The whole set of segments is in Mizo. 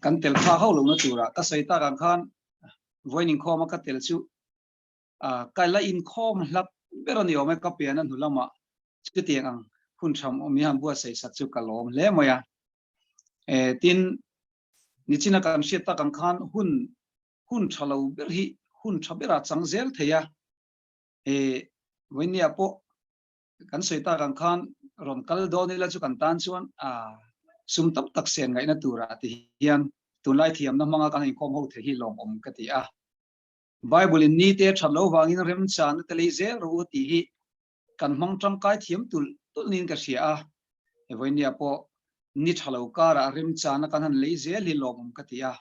Kan tel kha ho lohna turah ka sawi tak ang khan vawiin inkhawma ka tel chu ka la inkhawm hlap ber a ni awm e, ka pian a hnu lamah chutiang ang hun tham awm hi han buatsaih sak chu ka lawm hle mai a. Tin, nichina kan hriat tak ang khan hun hun tha lo ber hi hun tha berah chang zel thei a, vawiin pawh kan sawi tak ang khan rawn kal dawn ila chu kan tan chuan sum tam tak sen ngaihna turah ti hian tunlai thiamna hmanga kan inkhawm ho thei hi lawmawm ka ti a. Bible in ni te that lo vangin remchana te lei zel rawh u tih hi kan hmang tangkai thiam tulh tulh niin ka hria a. Vawinia pawh ni tha lo karah remchana kan han lei zel hi lawmawm ka ti a.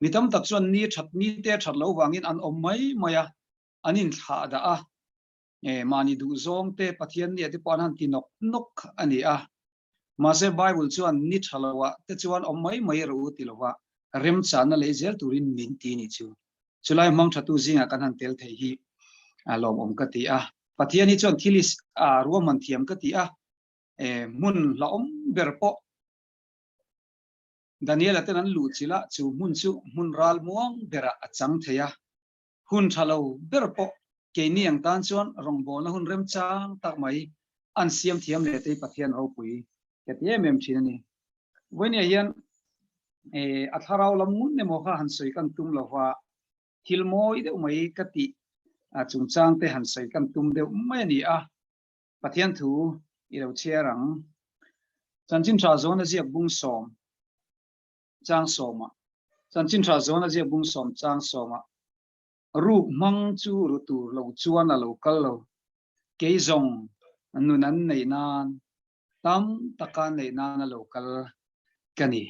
Mi tam tak chuan ni that ni te that lo vangin an awm mai mai a, an inthlah dah a. Mahni duhzawng te Pathian nia te pawh an han ti nawk nawk a ni a. Mahse Bible chuan ni tha loah te chuan awm mai mai rawh u ti lova remchanna lei zel turin min ti ni chu. Chulai hmang thatu zingah kan han tel thei hi a lawmawm ka ti a. Pathian hi chuan thil hi ruahman thiam ka ti a. Hmun hlauhawm ber pawh Daniela ten an luh chilh a, chu hmun chu hmun ral muang berah a chang thei a. Hun tha lo ber pawh keini ang tan chuan rawngbawlna hun remchang tak mai an siam thiam leh tei Pathian ropui ka ti em em thin a ni. Vawinia hian a thlarau lam ngun emaw kha han sawi kan tum lova, thil mawi deuh mai ka tih chungchang te han sawi kan tum deuh mai a ni a. Pathian thu i lo chhiar ang. Chanchin tha zawn a ziak bung sawm. chang sawmah, Chanchin tha zawn a ziak bung sawm chang sawmah, Ruk hmang chu ru tur lo chuan a lo kal lo, kei zawng nun an neih nan, tam taka neih nan a lo kal ka ni.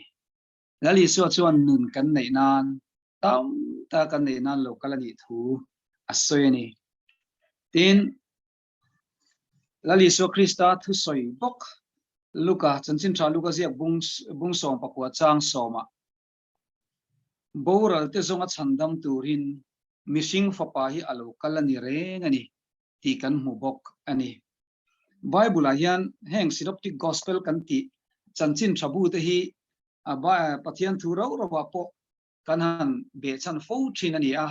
Lal Isua chuan nun kan neih nan, tam taka kan neih nan lo kal a nih thu a sawi a ni. Tin, Lal Isua Krista thusawi bawk Luka, Chanchin Tha Luka ziak bung bung 19 chang sawmah, Boral te zawnga chhandam turin mihring fapa hi a lo kal a ni reng a ni tih kan hmu bawk a ni. Bible-ah hian heng Synoptic Gospel kan tih Chanchin Tha bu te hi Pathian thu rauh rauhah pawh kan han behchhan fo thin a ni a.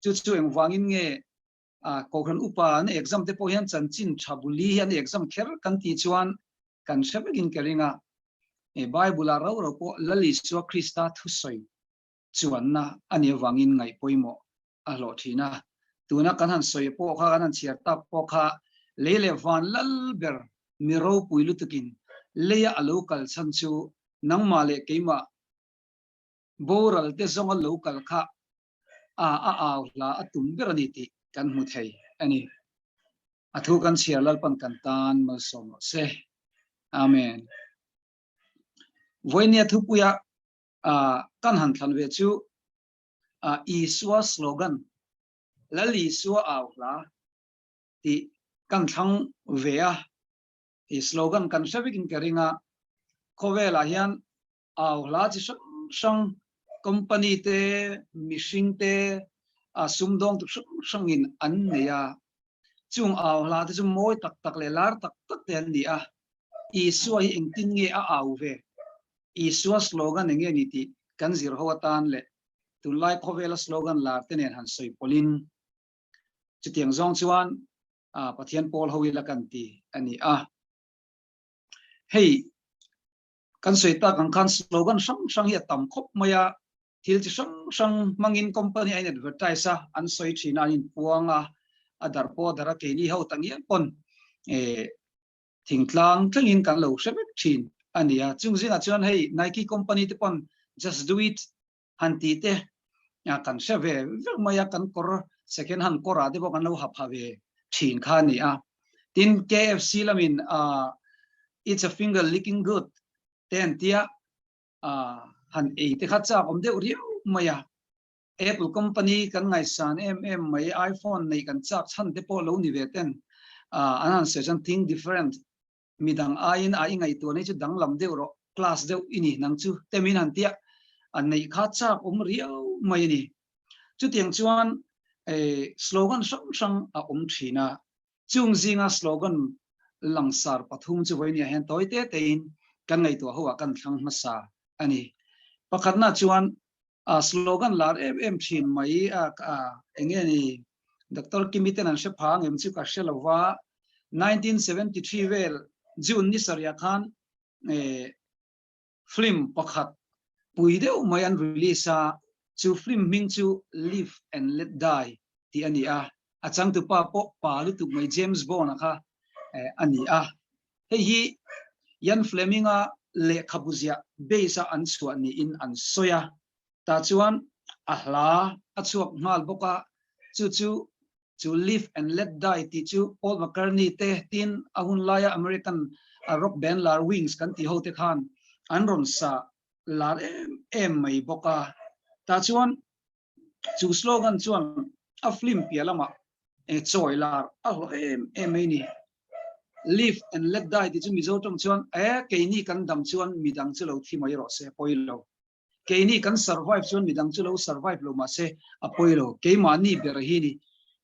Chu chu engvangin nge Kohhran upa an exam te pawh hian chanchin tha buli hi an exam kher kan tih chuan kan hre vekin ka ring a. Bible ah rau rau pawh Lal Isua Krista thusawi chuanna a nih avangin ngaih pawimawh a hlawh thin a. Tuna kan han sawi pawh kha kan han chhiar tak pawh kha lei leh van lal ber mi ropui lutukin leia a lo kal chhan chu nangmah leh keimah boral te zawnga lo kal kha a a au hla a tum ber a ni tih kan hmu thei a ni. A thu kan chhiar Lalpan kan tan malsawm rawh se. Amen. Vawinia thupuia kan han thlan ve chu Isua slogan Lal Isua au hla tih kan thlang ve a. I slogan kan hre vekin ka ring a. Khawvelah hian Au hla chi hrang hrang, company te, mihring te, sumdawng tu hrang hrangin an nei a. Chung au hla te chu mawi tak tak leh lar tak tak te an ni a. Isua hi engtin nge a au ve? Isua slogan eng nge ni tih kan zir ho atan leh tunlai khawvela slogan lar te nen han sawi pawlhin chutiang zawng chuan Pathian pawl ho ila kan ti a ni a. Hei Kan sawi tak ang khan slogan hrang hrang hi a tam khawp mai a, thil chi hrang hrang hmangin company a in advertise a, an sawi thin a, an inpuang a, a darh pawh a darh a, keini ho tak ngial pawn eh thingtlang thlengin kan lo hre vek thin a ni a. Chung zingah chuan hei Nike company te pawn just do it han tih te kan hre ve vek mai a, kan kawr second hand kawr ah te pawh kan lo ha pha ve thin kha a ni a. Tin, KFC lamin it's a finger licking good te an tia han ei te kha chak awm deuh riau mai a. Apple company kan ngaihsan em em mai, iPhone neih kan chak chhan te pawh lo ni ve ten an han sawi chuan think different Midang aiin a i ngaihtuahna hi chu danglam deuh rawh, class deuh i ni nang chu te min han tia, a neih kha chak awm riau mai a ni. Chutiang chuan slogan hrang hrang a awm thin a, chung zinga slogan langsar pathum chu vawinia hian tawi te tein kan ngaihtuah ho ah kan thlang hmasa a ni. Pakhatna chuan slogan lar em em thin mai a enge ni Doctor Kimi ten an hre pha ngem chu ka hre lova 1973 vel June ni sarih khan film pakhat pui deuh mai an release a, chu film hming chu Live and Let Die tih a ni a, a changtupa pawh pa lutuk mai James Bond-a kha a ni a. Hei hi Ian Fleming-a lehkhabu ziah base-a an chhuah niin an sawi a, tah chuan a hla a chhuak nghal bawk a, chu chu Chu Live and Let Die tih chu Paul McCartney te tin a hun laia American rock band lar Wings kan tih ho te khan an rawn sa lar em em mai bawk a. Tah chuan chu slogan chuan a film piah lamah chawi lar a hlawh em em mai ni. Live and Let Die tih chu Mizo tawng chuan e keini kan dam chuan midang chu lo thi mai rawh se pawi lo. Keini kan survive chuan midang chu lo survive lo mahse a pawi lo. Keimahni ber hi ni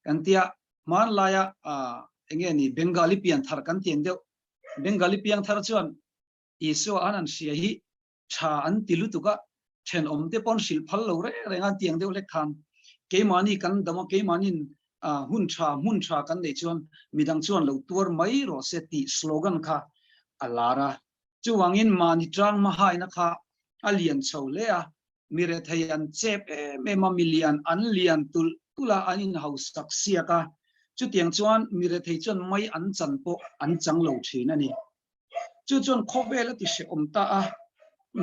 kan tia hmanlaia enge ni Bengali pianthar kan tiang deuh. Bengali piangthar chuan Isua an an hria hi tha an ti lutuk a, thenawm te pawn hrilh phal lo reng reng a an tiang deuh hlek khan keimahni kan dam a, keimahnin hun tha hmun tha kan neih chuan midang chuan lo tuar mai rawh se tih slogan kha a lar a. Chuvangin mahni tang hmahaina kha a lian chho hle a, mi rethei an chep em em a, mi lian an lian tulh tulh a, an inhausak siak a, chutiang chuan mi rethei chuan mai an chan pawh an chang lo thin a ni. Chu chuan khawvel a ti hrehawm ta a,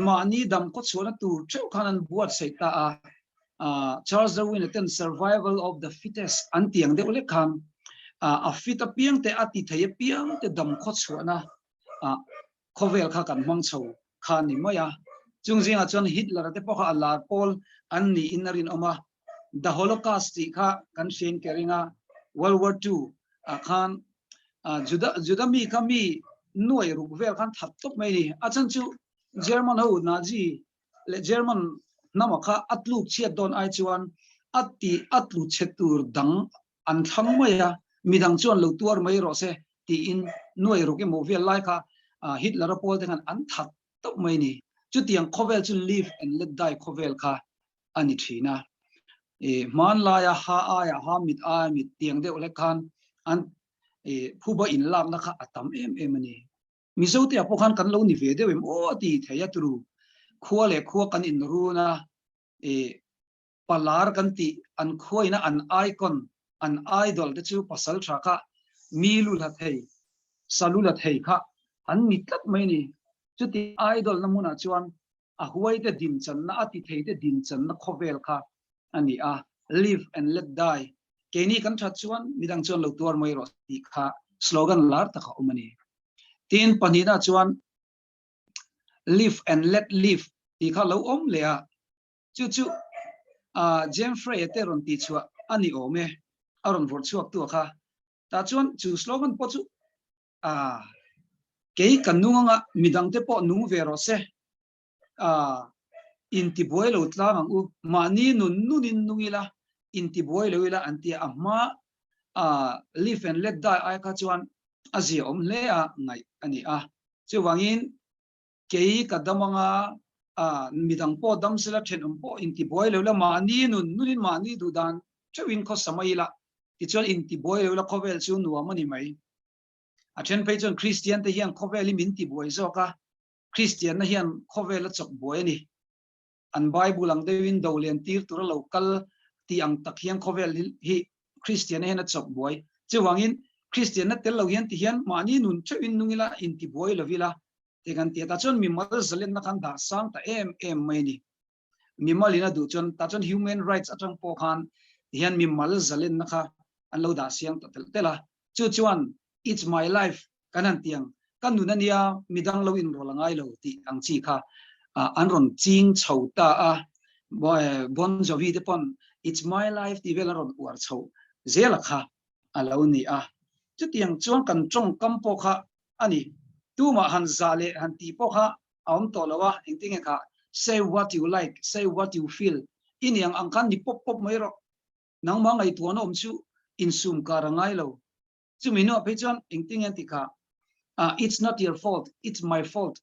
mahni dam khawchhuahna tur theuh khan an buatsaih ta a, Charles Darwin-a ten survival of the fittest an ti ang deuh lek khan a fit apiang te, a ti thei apiang te dam khawchhuahna khawvel kha kan hmang chho kha a ni mai a. Chung zingah chuan Hitler-a te pawh kha a lar pawl an niin a rinawm a. The Holocaust tih kha kan hriain ka ring a, World War II ah khan Juda Juda mi kha mi nuai ruk vel khan that tawp mai a ni. A chhan chu German ho Nazi leh German hnama kha a tluk chhiat dawn ai chuan a ti a tlu chhe tur dang an thlang mai a, midang chuan lo tuar mai rawh se tiin nuai ruk emaw vel lai kha Hitler-a pawl te khan an that tawp mai a ni. Chutiang khawvel chu live and let die khawvel kha a ni thin a. Hmanlaia ha aia ha, mit aia mit tiang deuh hlek khan an phuba inlakna kha a tam em em a ni. Mizote ah pawh khan kan lo ni ve deuh em aw ti thei a turu. Khua leh khua kan inrun a, Palar kan tih an khuaina an icon, an idol te chu pasal tha kha mi lu la thei, sa lu la thei kha an ni tlat mai ni. Chuti idol na hmunah chuan a huai te dinchanna, a ti thei te dinchanna khawvel kha a ni a, live and let die, keini kan that chuan midang chuan lo tuar mai rawh tih kha slogan lar tak a awm a ni. Tin, pahnihna chuan live and let live tih kha lo awm leh a, Chu chu James Frey-a te rawn tih chhuah a ni awm e, a rawn vawrh chhuak tu a kha. Tah chuan chu slogan pawh chu kei ka nung anga midangte pawh nung ve rawh se, intibuai lo tlang ang u, mahni nun nunin nung ila, intibuai lo ila an ti a, a hma live and let die ai kha chuan a ziaawm hle a ngaih a ni a. Chuvangin Kei ka dam anga, a, midang pawh dam sela thenawm pawh intibuai lo la, mahni nun nunin mahni duh dan theuhin khawsa mai ila, tichuan intibuai lo la khawvel chu nuam a ni mai. A then phei chuan Kristian te hian khawvel hi min tibuai zawk a, Kristianna hian khawvel a chawk buai a ni. An Bible ang deuhin do len tir tura lo kal tih ang tak hian khawvel hi Kristianna hian a chawk buai. Chuvangin Kristianna tel lo hian ti hian mahni nun theuhin nung ila, intibuai lo ila, te kan ti a. Tah chuan mimal zalenna khan dah sang ta em em mai a ni. Mimal in a duh chuan tah chuan human rights atang pawh khan tihian mimal zalenna kha an lo dah siang ta telh telh a. Chu chuan it's my life kan han ti ang, ka nun a nia midang lo inrawlh a ngai lo tih ang chi kha an rawn ching chho ta a. Bon Jovi te pawn it's my life tih vel an rawn uar chho zel a kha a lo ni a. Chutiang chuan kan tawngkam pawh kha a ni. Tumah han zah leh han tih pawh kha a awm tawh lo a, engtin nge kha say what you like, say what you feel i ni ang ang khan ni pawp pawp mai rawh. Nangmah ngaihtuahna awm chu insum kar a ngai lo. Chumi hnuah phei chuan engtin nge an tih kha? Ah, it's not your fault, it's my fault.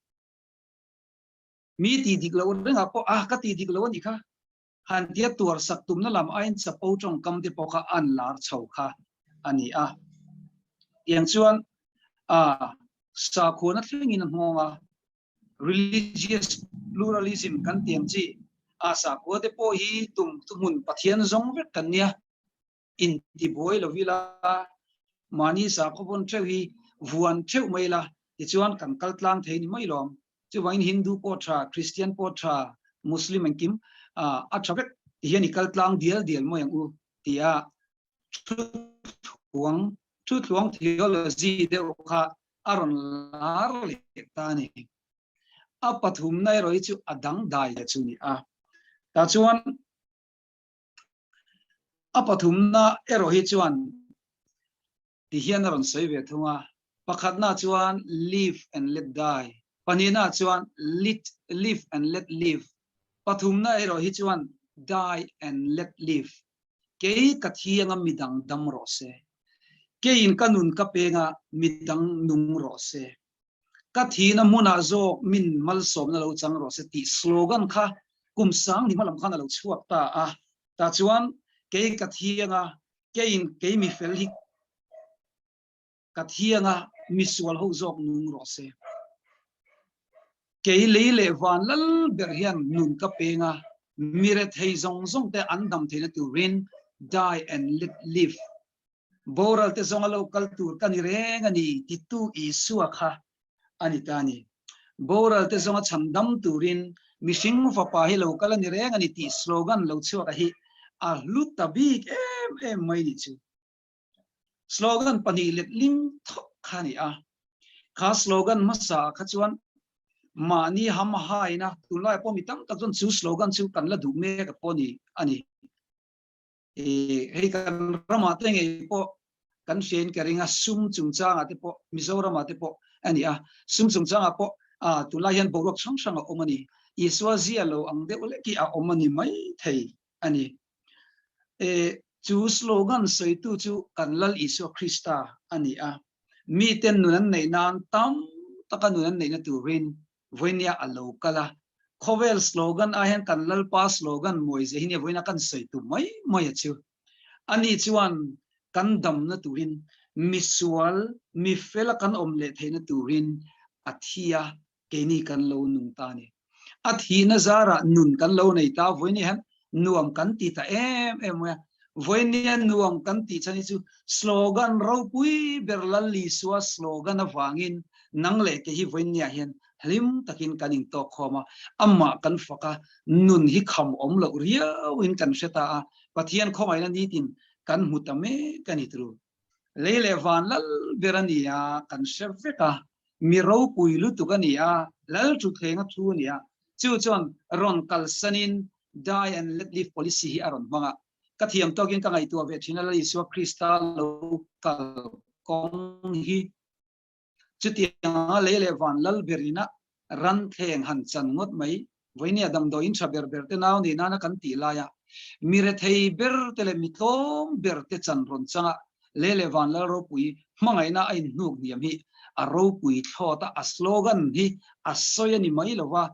Mi ti dik lo rengah pawh ah ka ti dik lo a nih kha. Han tia tuar sak tumna lam aiin chapo tawngkam te pawh kha an lar chho kha a ni a. Tiang chuan ah sakhuana thlengin a nghawng a, religious pluralism kan ti ang chi a sakhua te pawh hi tum thuhmun Pathian zawng vek kan nia. Intibuai lo ila, mahni sakhaw vawn theuh hi vuan theuh mai ila, tichuan kan kal tlang thei ni mai lawm. Chuvangin Hindu pawh tha, Christian pawh tha, Muslim engkim a tha vek ti hian i kal tlang dial dial mai ang u tia thuthuang thuthuang theology deuh kha a rawn lar leh ta a ni. A pathumna erawh hi chu a dangdai chu a ni a. Tah chuan A pathumna erawh hi chuan ti hian a rawn sawi ve thung a, pakhatna chuan live and let die, pahnihna chuan lit live and let live, pathumna erawh hi chuan die and let live, kei ka thi anga midang dam rawh se, keiin ka nun ka peng a midang nung rawh se. Ka thihna hmunah zawk min malsawmna lo chang rawh se tih slogan kha kum sang ni hmalam khan a lo chhuak ta a. Tah chuan kei ka thiang a, keiin kei mi fel hi ka thiang a, mi sual ho zawk nung rawh se. Kei lei leh van lal ber hian nun ka peng a, mi rethei zawng zawng te an dam theihna turin die and let live Boral te zawnga lo kal tur ka ni reng a ni titu Isua kha a ni ta a ni. Boral te zawnga chhan dam turin mihring fapa hi lo kal a ni reng a ni tih slogan lo chhuak a hi a hlu ta bik em em mai ni chu. Slogan pahnih letling thawk kha a ni a. Kha slogan hmasa ah kha chuan mahni ham haina tunlai pawh mi tam tak chuan chu slogan chu kan la duh mek a pawh ni a ni. Hei kan ramah te ngei pawh kan hriain ka ring a, sum chungchangah te pawh Mizoramah te pawh a ni a, sum chungchangah pawh tunlai hian boruak hrang hrang a awm a ni. Isua zia lo ang deuh lek hi a awm a ni mai thei a ni. Chu slogan sawitu chu kan Lal Isua Krista a ni a, miten nun an neih nan tam taka nun an neihna turin Vawinia a lo kal a, khawvel slogan ah hian kan Lalpa slogan mawi zia hi nia vawiina kan sawi tu mai mai a chu. Ani chuan kan damna turin misual, mi fela kan awm leh theihna turin a thi a, keini kan lo nung ta a ni. A thihna zarah nun kan lo nei ta, vawinia hian nuam kan ti ta em em mai a. Vawinia nuam kan tih chhan hi chu slogan ropui ber Lal Isua slogan avangin nang leh kei hi vawinia hian hlim takin kan intawk khawm a, amah kan fak a, nun hi kham awm loh riauin kan hre ta a, Pathian khawngaihna nitin kan hmu ta mek a ni tru. Lei leh van lal ber a ni a, kan hre vek a, mi ropui lutuk a ni a, lal thutthleng a thu a ni a, chu chuan rawn kalsanin Die and let live policy hi a rawn hmang a. Ka thiam tawkin ka ngaihtuah ve thin a, Lal Isua Krista lo kal kawng hi chutianga lei leh van lal berina ran thleng han chan ngawt mai. Vawinia damdawiin tha ber ber te nau nei nana kan tih laia mi rethei ber te leh mi tlawm ber te chan rawn changa lei leh van lal ropui hmangaihna a inhnuk hniam hi a ropui thlawt a, a slogan hi a sawi a ni mai lova,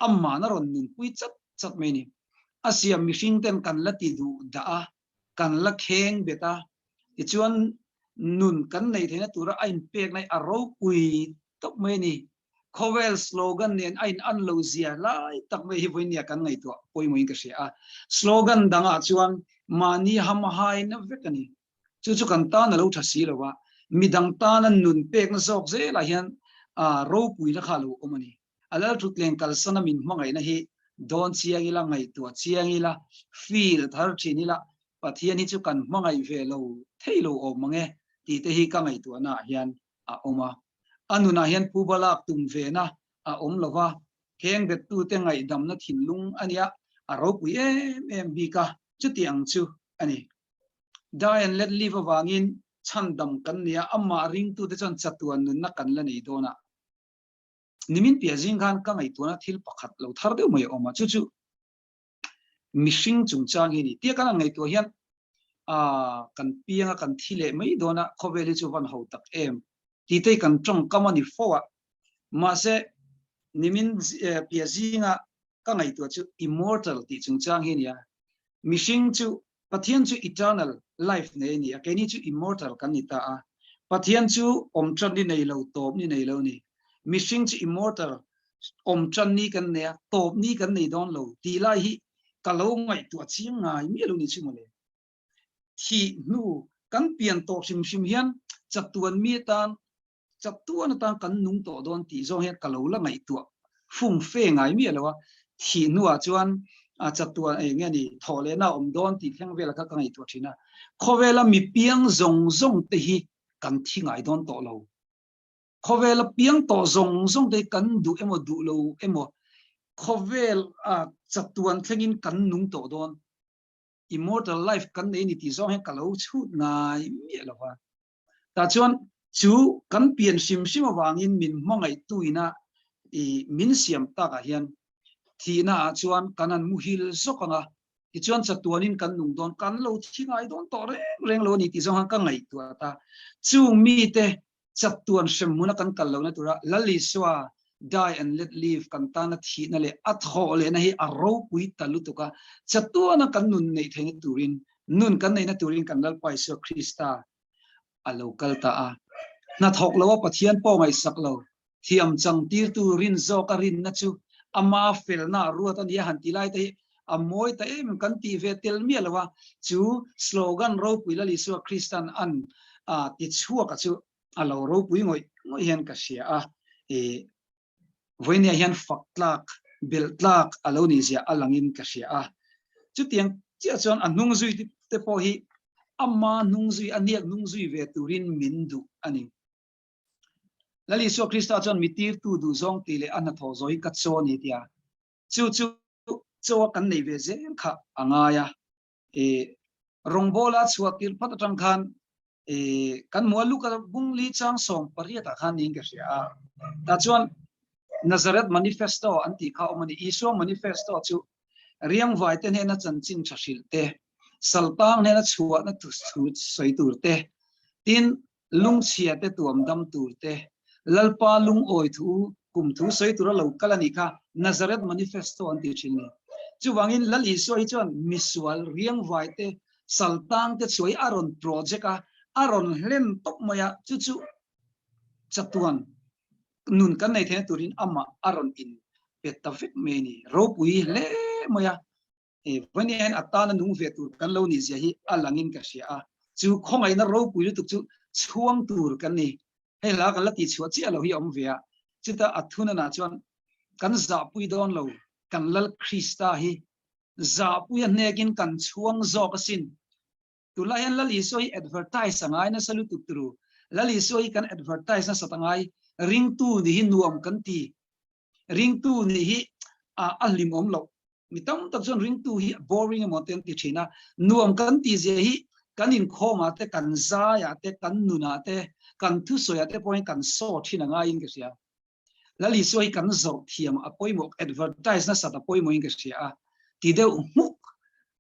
amahna rawn nunpui chat chat mai a ni. A siam mihring ten kan la ti duh dah a, kan la kheng bet a, tichuan nun kan nei theihna tura a inpekna hi a ropui tawp mai a ni. Khawvel slogan nen a in an lo zia lai tak mai hi vawinia kan ngaihtuah pawimawhin ka hria a. Slogan dangah chuan mahni hamhaina vek a ni. Chu chu kan tan a lo tha si lo a, midang tana nun pekna zawk zelah hian ropuina kha a lo awm a ni. A Lalthutleng kalsana min hmangaihna hi dawn chiang ila, ngaihtuah chiang ila, feel thar thin ila, Pathian hi chu kan hmangaih ve lo thei lo awm mang e tih te hi ka ngaihtuahna ah hian a awm a. A nunah hian phuba lak tum vena a awm lo va, kheng bettute ngaihdamna thinlung a nia, a ropui em em bik a, chuti ang chu a ni. Die and let live avangin chhandam kan nia, amah ringtute chuan chatuan nunna kan la nei dawn a. Nimin piah zing khan ka ngaihtuahna thil pakhat lo thar deuh mai a awm a, chu chu mihring chungchang hi a ni. Tia kan han ngaihtuah hian kan pianga kan thi leh mai dawn a, khawvel hi chu van ho tak em. Tih te hi kan tawngkam a ni fo a. Mahse, nimin piah zinga ka ngaihtuah chu immortal tih chungchang hi a ni a. Mihring chu Pathian chu eternal life nei a ni a, keini chu immortal kan ni ta a. Pathian chu awm tan ni nei lo, tawp ni nei lo a ni. Mihring chu immortal, awm tan ni kan nei a, tawp ni kan nei dawn lo tih lai hi ka lo ngaihtuah chiang ngai miah lo ni chu mawle. Thih hnu kan pian tawh hrim hrim hian chatuan mi atan chatuan atan kan nung tawh dawn tih zawng hian ka lo la ngaihtuah fum fe ngai miah lo a, thih hnuah chuan a chatuan eng nge ni thawh lehna a awm dawn tih thleng vel kha ka ngaihtuah thin a, khawvela mi piang zawng zawng te hi kan thi ngai dawn tawh lo. Khawvela piang tawh zawng zawng te hi kan duh emaw duh lo emaw khawvel a chatuan thlengin kan nung tawh dawn. Immortal life kan nei ni tih zawng hian ka lo chhut ngai miah lo va. Tah chuan chu kan pian hrim hrim avangin min hmangaihtu ina i min siam takah hian thihna ah chuan kan han muhil zawk ang a, tichuan chatuanin kan nung dawn, kan lo thi ngai dawn tawh reng reng lo a ni tih zawng khan ka ngaihtuah ta. Chung mite chatuan hrem hmuna kan kal lohna tura Lal Isua die and let live kan tana thihna leh a thawh lehna hi a ropui ta lutuk a, chatuana kan nun neih theihna turin Nun kan neihna turin kan Lalpa Isua Krista a lo kal ta a. Hnathawk lo a Pathian pawh ngaihsak lo, thiam chang tirtu rin zawk a rinna chu ama felna a ruat a ni a han ti lai te hi a mawi ta em kan tih ve tel miah lo a, chu slogan ropui Lal Isua Kristan an ti chhuak a chu a lo ropui ngawih ngawih hian ka hria a. Vawinia hian fak tlak, belh tlak a lo nih zia a langin ka hria a. Chutiang chiah chuan a hnung zui te pawh hi ama hnung zui, a hniak hnung zui ve turin min duh a ni. Lal Isua Krista chuan mi tirtu duhzawng tih leh a hnathawh zawh hi ka chaw a ni tia. Chu chu chaw a kan nei ve zel kha a ngai a. Rawngbawla chhuah tirh phat atang khan kan hmu a, Luka bungli chang 18 ah khan niin ka hria a. Tah chuan Nazareth Manifesto an tih kha a awm a ni. Isua Manifesto chu riangvai te hnena chanchin tha hrilh te, saltang hnena chhuahna thu sawi tur te, tin lungchhia te tuam dam tur te, Lalpa lungawi thu kum thu sawi tura lo kal a nih kha Nazareth Manifesto an tih thin a ni. Chuvangin Lal Isua hi chuan misual riangvai te saltang te chuai a rawn project a, a rawn hlen tawp mai a, chu chu chatuan nun kan nei theihna turin amah a rawn in pe ta vek mai a ni. Ropui hle mai a, vawiin hian a tana nung ve tur kan lo nih zia hi a langin ka hria a, chu khawngaihna ropui lutuk chu chhuang tur kan ni. Hei hla kan la tihchhuah chiah lo hi a awm ve a, chuta a thunanah chuan kan zahpui dawn lo, kan Lal Krista hi Zahpui a hnekin kan chhuang zawk asin. Tunlai hian Lal Isua hi advertise a ngai nasa lutuk turu. Lal Isua hi kan advertise nasat a ngai. Ringtu nih hi nuam kan ti. Ringtu nih hi a hlimawm loh. Mi tam tak chuan ringtu hi boring emaw te an ti thin a. Nuam kan tih zia hi kan inkhawmah te, kan zaiah te, kan nunah te, kan thusawiah te pawhin kan saw thin a ngaiin ka hria. Lal Isua hi kan zawrh thiam a pawimawh, advertise nasat a pawimawhin ka hria a, ti deuh hmuk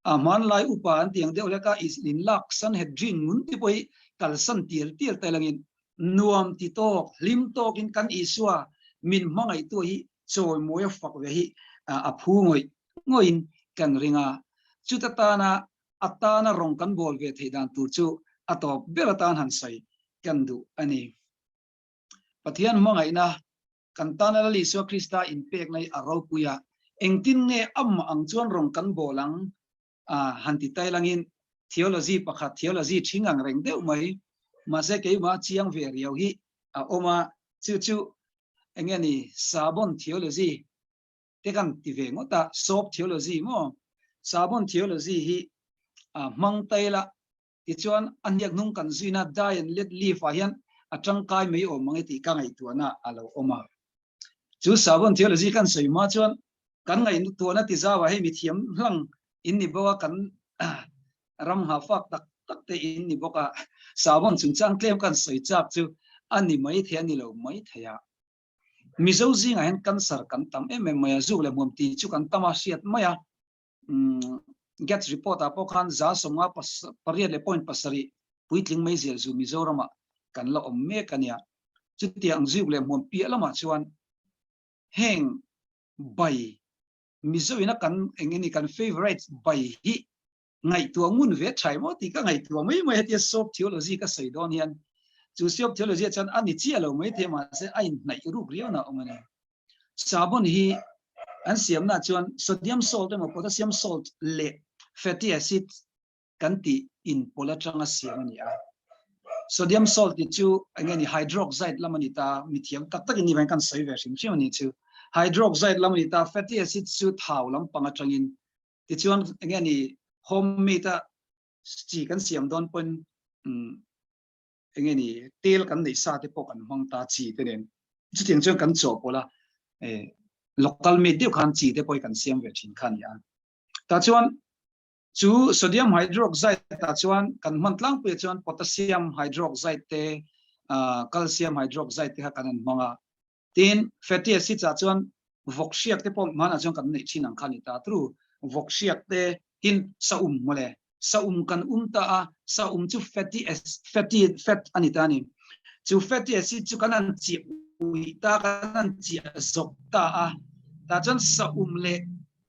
a hmanlai upa an ti ang deuh hlek a, in lak Sanhedrin ngun te pawh hi kalsan tial tial ta ilangin nuam ti tawk, hlim tawkin kan Isua min hmangaihtu hi chawimawi a fak ve hi a phu ngawih ngawihin kan ring a, chuta tana a tana rawng kan bawl ve theih dan tur chu a tawp ber atan han sawi kan duh a ni. Pathian hmangaihna kan tana Lal Isua Krista inpekna hi a ropui a, engtin nge amah ang chuan rawn kan bawl ang a han ti tai langin theology pakhat theology thing ang reng deuh mai mahse keimah chiang ve riau hi a awm a, chu chu enge ni sabon theology te kan ti ve ngawt a, soap theology maw sabon theology hi a hmang tai la Tichuan, a hniak hnung kan zuina Die and Let Live ah hian a tangkai mai awm ang e tih ka ngaihtuahna a lo awm a. Chu Savon Theology kan sawi hma chuan kan ngaihtuahna ti zauah hei mithiam hlang in ni bawk a, kan ram nghahfak tak tak te in ni bawk a, Savon chungchang tlem kan sawi chak chu a ni mai thei a ni lo mai thei a. Mizo zingah hian cancer kan tam em em mai a, zuk leh hmuam tih chu kan tam a hriat mai a. Gats report ah pawh khan 58.7 puitling mai zel zu Mizoramah kan la awm mek a nia. Chutiang zuk leh hmuam piah lamah chuan heng bai Mizo ina kan eng nge ni kan favourite bai hi ngaihtuah ngun ve thai maw tih ka ngaihtuah mai mai hetia soap theology ka sawi dawn hian chu soap theology ah chuan a ni chiah lo mai thei mahse a inhnaih ruk riau na awm a ni. Sabon hi an siamna chuan sodium salt emaw potassium salt leh fatty acid kan tih inpawlh atanga siam a ni a. Sodium salt tih chu eng nge ni hydroxide lam a ni ta, mithiam tak takin ni vangin kan sawi ve hrim hrim a ni chu. Hydroxide lam a ni ta, fatty acid chu thau lampang atangin tichuan eng nge ni homemade a chi kan siam dawn pawn eng nge ni tel kan neih sa te pawh kan hmang ta chi te nen chutiang chuan kan chawhpawlh a local made deuh khan chi te pawh hi kan siam ve thin kha a ni a. Tah chuan Chu sodium hydroxide ah chuan kan hman tlangpuiah chuan potassium hydroxide te, calcium hydroxide te kha kan han hmang a. Tin, fatty acids ah chuan vawk hriak te pawh hmanah chuan kan neih thin ang kha a ni ta tru. Vawk hriak te, tin saum mawle, saum kan um ta a, saum chu fatty fatty fat a ni ta a ni. Chu fatty acid chu kan han chiah uih ta, kan han chiah zawk ta a, tah chuan saum leh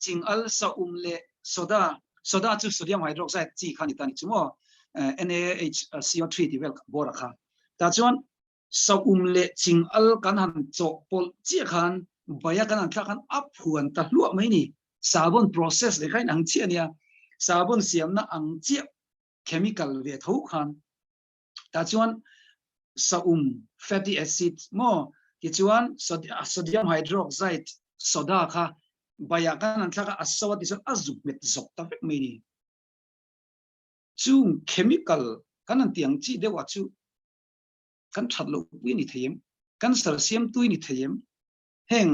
Chingal, saum leh soda, soda chu sodium hydroxide chi kha ni ta ni chu maw, NaHCO3 tih vel bawr a kha. Tah chuan saum leh chingal kan han chawhpawlh chiah khan baia kan han thlak khan a phuan ta hluah mai ni. Sabon process leh kha in ang chiah a nia, sabon siamna ang chiah chemical ve tho khan. Tah chuan saum, fatty acid, maw tichuan sodium hydroxide, soda, kha baiah khan an thlak a, a so a tichuan a zu hmet zawk ta vek mai ni. Chung chemical kan han tih ang chi deuh ah chu kan that loh pui a ni thei em? Cancer siam tui a ni thei em? Heng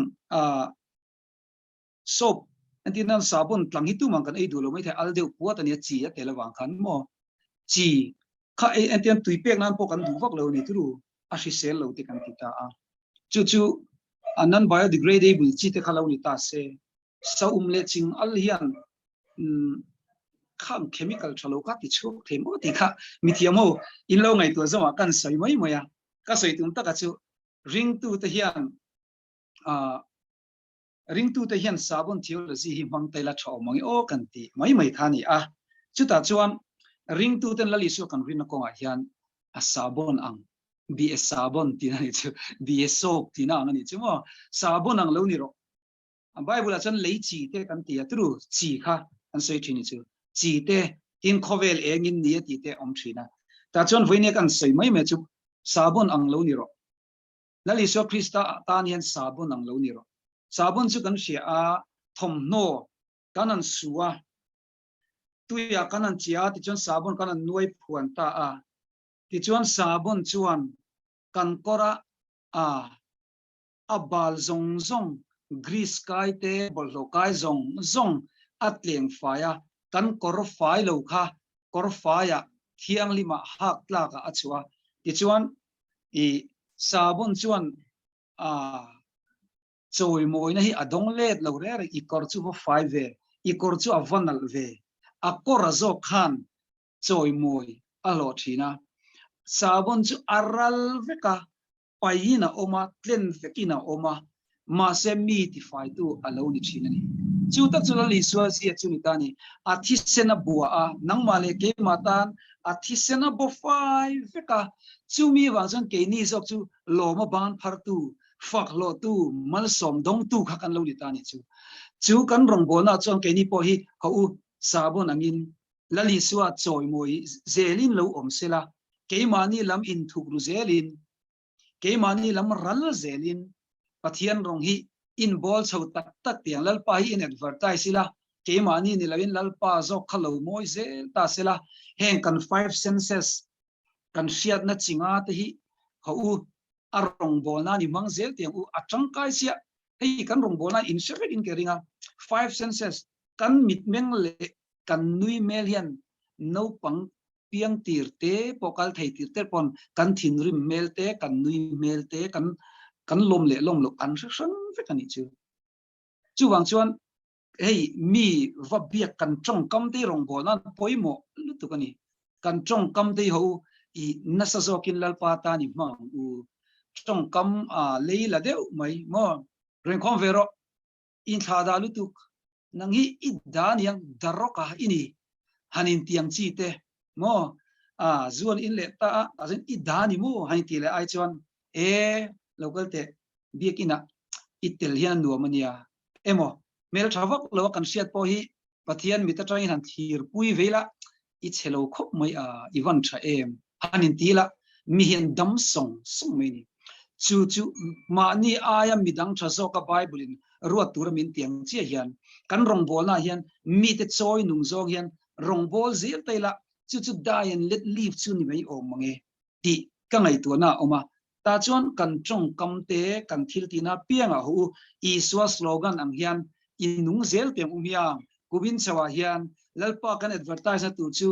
Soap, entir nan sabun tlang hi tumah kan ei duh lo maithei, al deuh puat a nia chi a tel avang khan maw chi kha ei entir nan tui pek nan pawh kan duh vak lo a ni turu a hrisel lo te kan ti ta a, chu chu a non biodegradable chi te kha lo ni ta se, saum leh ching al hian khang chemical tha lo kha ti chhuak thei maw tih kha mithiam ho in lo ngaihtuah zawngah kan sawi mai mai a, ka sawi tum taka chu ringtute hian ah Ringtute hian sabun theology hi hmang ta ila tha awm ang e aw kan ti mai mai kha a ni a. Chutah chuan ringtuten Lal Isua kan rinna kawngah hian a sabun ang, be a sabun tihna a nih chu, be a soap tihna ang a nih chu maw? Sabun ang lo ni rawh. Bible ah chuan lei chi te kan ti a, turu chi kha an sawi thin ni chu. Chi te tin khawvel engin ni a tih te a awm thin a. Tah chuan vawinia kan sawi mai mai chu sabun ang lo ni rawh. Lal Isua Krista ah tan hian sabun ang lo ni rawh. Sabun chu kan hria a, thawmhnaw kan han su a, tuiah kan han chia a, tichuan sabun kan han nuai phuan ta a. Tichuan sabun chuan kan kawra a a bal zawng zawng, grease kai te, bawlhhlawh kai zawng zawng a tleng fai a, kan kawr fai lo kha kawr faiah thianghlimah hak tlakah a chhuah a. Tichuan I sabun chuan a chawimawina hi a dawng let lo reng reng, i kawr chu va fai ve, i kawr chu a va nalh ve, a kawr a zawk khan chawimawi a hlawh thin a, sabun chu a ral vek a, paiin a awm a, tlen vekin a awm a, mahse mi tifaitu a lo ni thin a ni. Chu tak chu Lal Isua zia chu ni ta a ni. A thisen a bua a, nangmah leh keimah tan a thisen a baw fai vek a, chumi avang chuan keini zawk chu lawma ban phartu, fak hlawhtu, malsawm dawngtu kha kan lo ni ta a ni chu. Chu kan rawngbawlnaah chuan keini pawh hi haw u sabun angin Lal Isua chawimawi zelin lo awm sela, keimahni lam inthukru zelin Keimahni lam ral zelin Pathian rawng hi in bawl chho tak tak tiang Lalpa hi in advertise ila, keimahni ni loin Lalpa zawk kha lo mawi zel ta sela, heng kan five senses kan hriatna chinga te hi haw u, a rawngbawlna ni hmang zel tiang u, a tangkai chiah, hei kan rawngbawlna in hre vek in ka ring a, five senses kan mitmeng leh kan nui hmel hian naupang piang tir te pawh kal thei tir te pawn kan thinrim hmel te, kan nui hmel te, kan kan lawm leh lawm loh an hre hrang vek a nih chu. Chuvang chuan hei mi va biak kan tawngkam te hi rawngbawlna nan pawimawh lutuk a ni. Kan tawngkam te hi ho i nasa zawkin Lalpa tan i hmang ang u. Tawngkam a lei la deuh mai maw? Rawn khawm ve rawh. Inthlah dah lutuk. Nang hi i da niang darawk a i ni. Han intiang chi te maw? A zuan in leh ta a, tah chuan i da ni maw? Han inti leh ai chuan e lo kal teh biakinah i tel hian a nuam a nia. Emaw hmeltha vak lo a kan hriat pawh hi Pathian mit atangin han thlir pui vei la, i chhe lo khawp mai a, i van tha em? Han inti la, mi hian dam sawng sawng mai a ni. Chu chu mahni aia midang tha zawka Bible in ruat tura min ti ang chiah hian kan rawngbawlnaah hian mite chawi nung zawng hian rawngbâwl zel ta ila, chu chu die and let live chu ni mai awm mange tih ka ngaihtuahna a awm a. Tah chuan kan tawngkam te, kan thil tihna piangah ho u, Isua slogan ang hian i nung zel teh ang u hmiang. Kumin chhoah hian Lalpa kan advertise na tur chu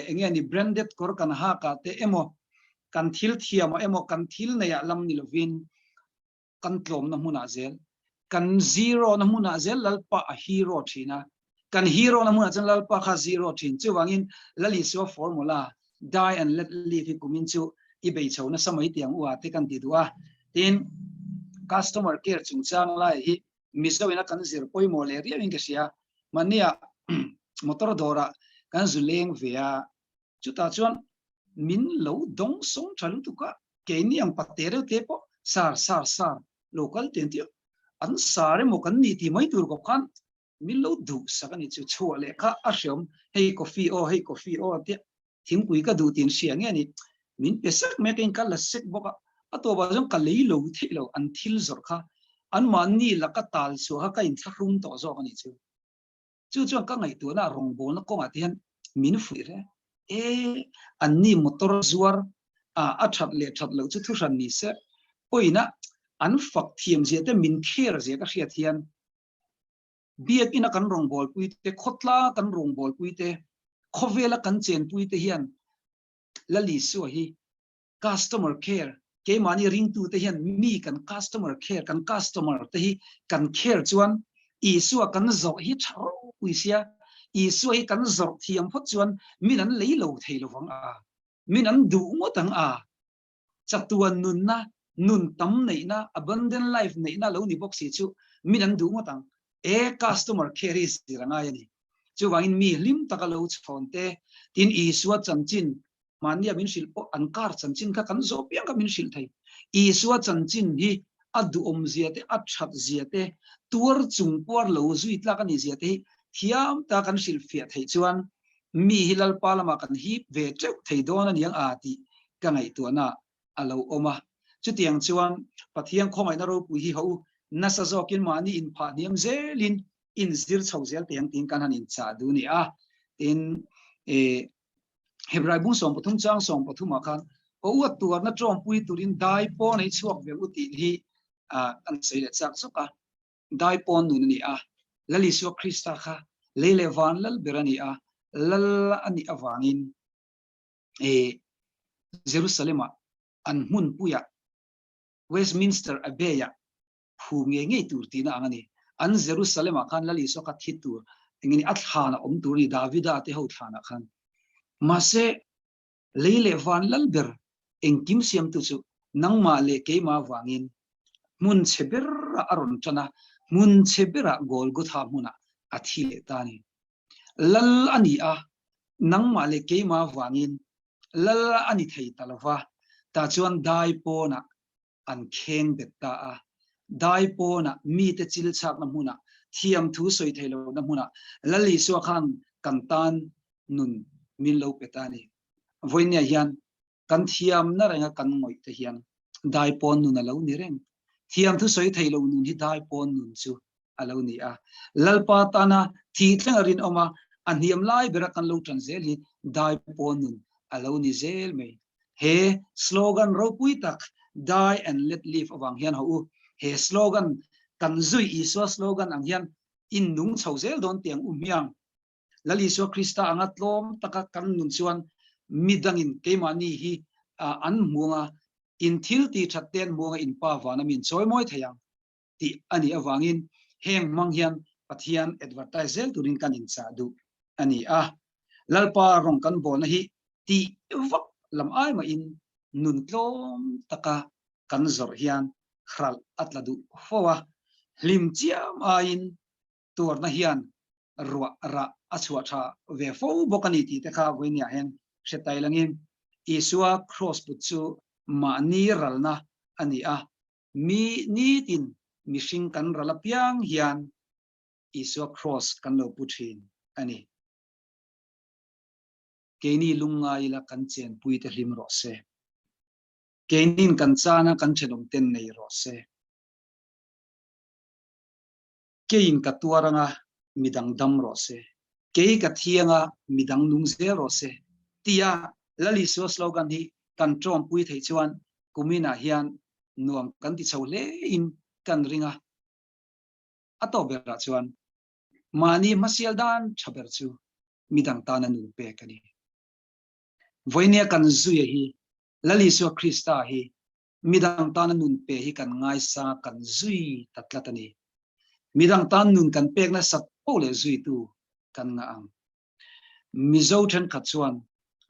eng nge ni branded kawr kan hakah te emaw, kan thil thiamah emaw, kan thil neiah lam ni lovin kan tlawmna hmunah zel, kan zero na hmunah zel Lalpa a hero thin a, kan hero na hmunah chuan Lalpa kha zero thin. Chuvangin Lal Isua formula, die and let live hi kumin chu i bei chho nasa mai tih ang u a te kan ti duh a. Tin, customer care chungchang lai hi Mizo ina kan zir pawimawh leh riauin ka hria. Mahnia motor dawrah kan zu leng ve a, Chutah chuan min lo dawng sawng tha lutuk a, keini ang pate reuh te pawh sar sar sar lo kal ten tih an sar emaw kan ni tih mai tur kawp khan min lo duh sak a ni chu. Chhuah leh kha a hreawm, hei coffee aw, hei coffee aw tia thingpui ka duh tih an hria nge ni, min pe sek mai a, keiin ka la sek bawk a, a tawpah chuan ka lei lo theih lo, an thil zawrh kha anmahni laka tal chhuah kha ka inthlahrung tawh zawk a nih chu. Chu chuan ka ngaihtuahna rawngbawlna kawngah te hian min fuih hle. E, anni motor zuar a a that leh that loh chu thuhran ni se, pawina an fak thiam zia te min care zia ka hriat hian biakina kan rawngbawlpui te, khawtla kan rawngbawlpui te, khawvela kan chenpui te hian Lal Isua hi Customer care, Keimahni ringtute hian mi kan customer care, kan customer te hi kan care chuan Isua kan zawrh hi tha ropui sia, Isua hi kan zawrh thiam phawt chuan min an lei lo thei lo vang a, min an duh ngawt ang a, chatuan nunna, nun tam neihna, abundant life neihna lo ni bawk si chu min an duh ngawt ang. E customer care hi zir a ngai a ni. Chuvangin mi hlim taka lo chhawn te, tin Isua chanchin Mahnia min hrilh pawh an kar chanchin kha kan zawh piang kha min hrilh thei. Isua chanchin hi a duhawm zia te, a that zia te, tuar chung puar lo zui tlak a nih zia te hi thiam ta kan hrilh fiah theih chuan mi hi Lalpa lamah kan hip ve teuh thei dawn a niang a tih ka ngaihtuahna a lo awm a. Chutiang chuan Pathian khawngaihna ropui hi ho nasa zawkin mahni inphah hniam zelin inzir chho zel teh ang tiin kan han inchah duh a ni a. Tin, Hebrai bung 13 chang 13 ah khan ko u a tuarna tawngpui turin dai pawn ei chhuak ve u tih hi kan sawi leh chak zawk a. Dai pawn nun a ni a, Lal Isua Krista kha lei leh van lal ber a ni a, lal a nih avangin Jerusalem-ah an hmunpuiah Westminster Abbey-ah phu ngei ngei tur tihna ang a ni. An Jerusalem-ah khan Lal Isua kha thi tur, engin a thlan a awm tur a ni, Davida te ho thlanah khan. Mahse, lei leh van lal ber engkim siamtu chu nangmah leh keimah avangin hmun chhe berah a rawn tan a, hmun chhe berah Golgotha hmunah a thi leh ta a ni. Lal a ni a, nangmah leh keimah avangin lal a ni thei ta lo va, tah chuan dai pawnah an kheng bet ta a. Dai pawnah mite chil chakna hmunah, thiam thu sawi thei lohna hmunah Lal Isua khan kan tan nun min lo pe ta a ni. Vawinia hian kan thiamna renga kan ngawih te hian dai pawn nun a lo ni reng. Thiam thu sawi thei lo nun hi dai pawn nun chu a lo ni a. Lalpa tana thih thleng a rinawm a, a hniam lai bera kan lo tan zel hi dai pawn nun a lo ni zel mai. He slogan ropui tak Die and let live avang hian ho u, he slogan kan zui Isua slogan ang hian in nung chho zel dawn tiang u hmiang. Lal Isua Krista anga tlawm taka kan nun chuan midangin keimahni hi an hmuang a, in thil ti that te an hmuang a, in Pa vana min chawimawi thei ang. tih a nih avangin heng hmang hian Pathian advertise zel turin kan inchah duh a ni a. Lalpa rawng kan bawlna hi tih vak lam ai mahin nun tlawm taka kan zawrh hian hralh a tla duh fo a, hlim chiam aiin tuarna hian ruah rah a chhuah tha ve fo bawk a ni tih te kha vawinia hian hre tai langin Isua kraws put chu mahni ralna a ni a, mi nitin mihring kan ral apiang hian Isua kraws kan lo pu thin a ni. Keini lungngai ila kan chenpui te hlim rawh se. Keinin kan chana kan thenawm ten nei rawh se. Keiin ka tuar anga midang dam rawh se, kei ka thi anga midang nung zel rawh se tia Lal Isua slogan hi kan tawmpui theih chuan kuminah hian nuam kan ti chho hlein kan ring a. A tawp berah chuan mahni hmasial dan tha ber chu midang tana nun pek a ni. Vawinia kan zuia hi Lal Isua Krista hi midang tana nun pe hi kan ngaisa kan zui ta tlat a ni. Midang tan nun kan pek nasat poh leh zuitu kan ngah ang. Mizo thenkhat chuan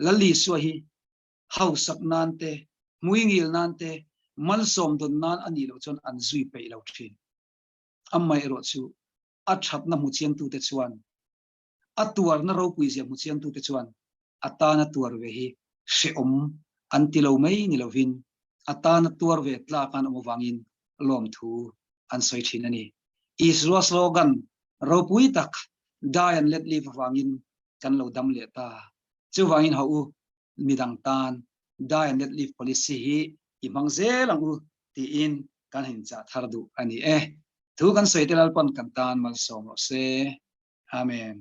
Lal Isua hi hausak nan te, hmuingil nan te, malsawm dawn nan a nih loh chuan an zui peih lo thin. Amaherawh chu a thatna hmu chiangtute chuan a tuarna ropui zia hmu chiangtute chuan a tana tuar ve hi hrehawm an ti lo mai ni lovin a tana tuar ve tlak an awm avangin lawmthu an sawi thin a ni. Isua slogan ropui tak Die and let live avangin kan lo dam leh ta. Chuvangin hawh u, midang tan Die and let live policy hi i hmang zel ang u tiin kan inchah thar duh a ni e. Thu kan sawi te Lalpawn kan tan malsawm rawh se. Amen.